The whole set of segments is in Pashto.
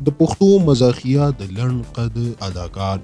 د پښتو مزاحیه د لنډ قد اداکار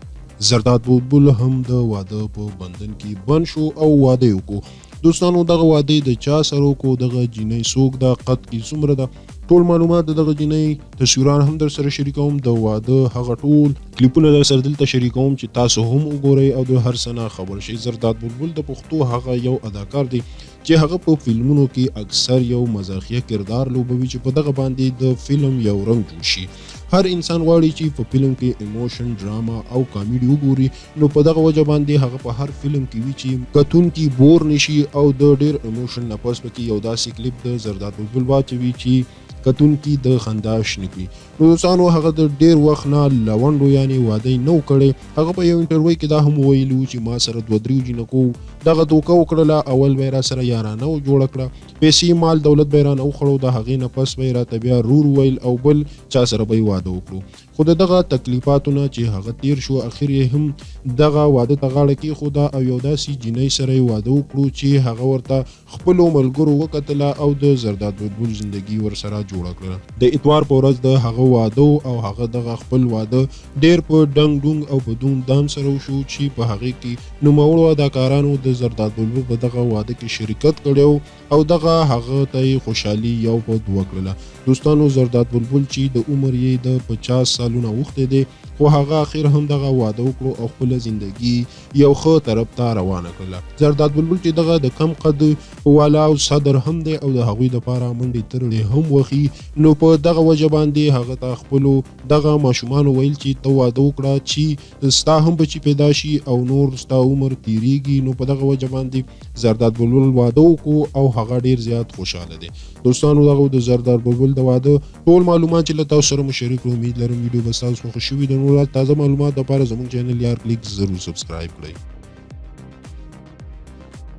زرداد بلبل هم د واده په بندن کې بند شو او واده یې وکړو. دوستانو، دغه واده د چا سره وکړو، دغه جینۍ څوک ده، قد کې څومره ده، ټول معلومات، د دغه جینۍ تصویران هم در سره شریکوم، د واده هغه ټول کلیپونه در سره دلته شریکوم چې تاسو هم وګورئ او د هر څه نه خبر شئ. زرداد بلبل د پښتو هغه یو اداکار دی چې هغه په فلمونو کې اکثر یو مزاحیه کردار لوبوي چې په دغه باندې د فلم یو رنګ جوړ شي. هر انسان غواړي چې په فلم کې ایموشن، ډرامه او کامیډي وګوري، نو په دغه وجه باندې هغه په هر فلم کې وي چې کتونکي بور نشي او د ډیر ایموشن نه پس پکې یو داسې کلیپ د زرداد بلبل واچوي چې کتونکي د خندا شنه کړي. نو دوستانو، هغه د ډیر وخت نه لونډو یعنی واده نه وکړي. هغه په یو انټرویو کې دا هم ویلي چې ما سره دوه دریو جینکو دغه دوکه وکړله، اول به یې را سره یارانه جوړه کړه، پیسې مال دولت به یې رانه وخوړو، د هغې نه پس به یې راته بیا رور ویل او بل چا سره به یې واده وکړو. خو د دغه تکلیفاتو نه چې هغه تیر شو، اخر یې هم دغه واده ته غاړه کېښوده او یو داسې جینۍ سره یې واده وکړو چې هغه ورته خپلو ملګرو وکتله او د زرداد بلبل زندګي ورسره جوړه کړه. د اتوار په ورځ د هغه واده او هغه دغه خپل واده ډیر په ډنګ ډونګ او په دوم دام سره وشو چې په هغې کې نوموړو اداکارانو د زرداد بلبل په دغه واده کې شرکت کړی او دغه هغه ته یې خوشحالي یو په دوه کړله. دوستانو، زرداد بلبل چې د عمر یې د 50 سالونه اوښتی دی، خو هغه اخر هم دغه واده وکړو او خپله زندګي یو ښه طرف ته روانه کړله. زرداد بلبل چې دغه د کم قد والا او صدر هم دی او د هغوی دپاره منډې ترړې هم وخي، نو په دغه وجه باندې هغه ته خپلو دغه ماشومانو ویل چې ته واده وکړه چې ستا هم بچي پیدا شي او نور ستا عمر تیریږي. نو په دغه وجه باندې زرداد بلبل واده وکړو او هغه ډیر زیات خوشحاله دی. دوستانو، دغه د زرداد بلبل د واده ټول معلومات چې له تاسو سره مو شریک کړو. امید لرم ویډیو به ستاسو خوښه شوي. د نورو تازه معلومات لپاره زموږ چینل یار کلیک ضرور سبسکرایب کړئ.